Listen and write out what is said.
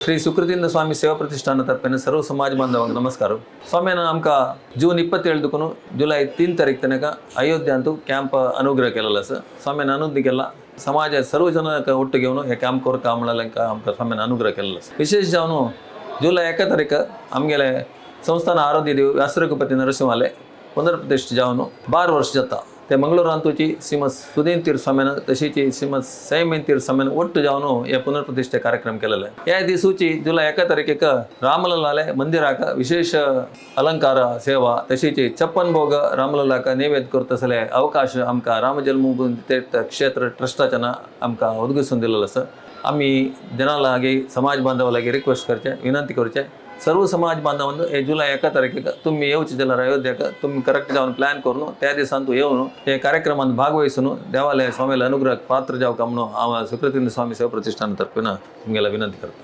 श्री सुकृतींद्र स्वामी सेवा प्रतिष्ठान तर्फेन सर्व समाज बांधवांक नमस्कार. स्वामीन आमकां जून 27 दुकून जुलय 3 तारीख तनक अयोध्यांतु ಕ್ಯಾಂಪ್ ಅನುಗ್ರಹ केलेलो आसा. स्वामीन अनुज्ञ केला, समाज सर्व जन ಒಟ್ಟು घेवन हे कॅम्प करता म्हणल्यार आमकां स्वामीन अनुग्रह केलेलो आसा. विशेष जावन जुलय 1 तारीख आमगेले संस्थान आराध्य देव व्यासरघुपती नरसिंहाले पुनर्प्रतिष्ठ जावन 12 वर्ष जाता. ते मंगळूरांतूची श्रीमद सुधीन तीर्थ स्वामीन तशीची श्रीमद संयमीन तीर्थ स्वामीन ಒಟ್ಟು जावन हे पुनर्प्रतिष्ठे कार्यक्रम केलेले. या दिसूची जुलय 1 तारखेक रामललाले मंदिराक विशेष अलंकार सेवा तशीची 56 भोग रामललाक नैवेद्य करतसले अवकाश आमकां रामजन्मभूमी तीर्थ क्षेत्र ट्रस्टाच्यान आमकां ಒದಗಿसून दिलेलो आसा. आमी जना लागी, समाज बांधवा लागी रिक्वेस्ट करचे, विनंती करचे, सर्व समाज बांधवांनो, हे जुलय 1 तारखेक तुम्ही येवचे जाल्यार अयोध्याक तुम्ही करेक्ट जावन प्लॅन करून त्या दिसान तूं येवन हे कार्यक्रमात भागवहिसून देवालय स्वामीला अनुग्रह पात्र जावका म्हणून हांव सुकृतींद्र स्वामी सेवा प्रतिष्ठान तर्फेन तुमगेला विनंती करता.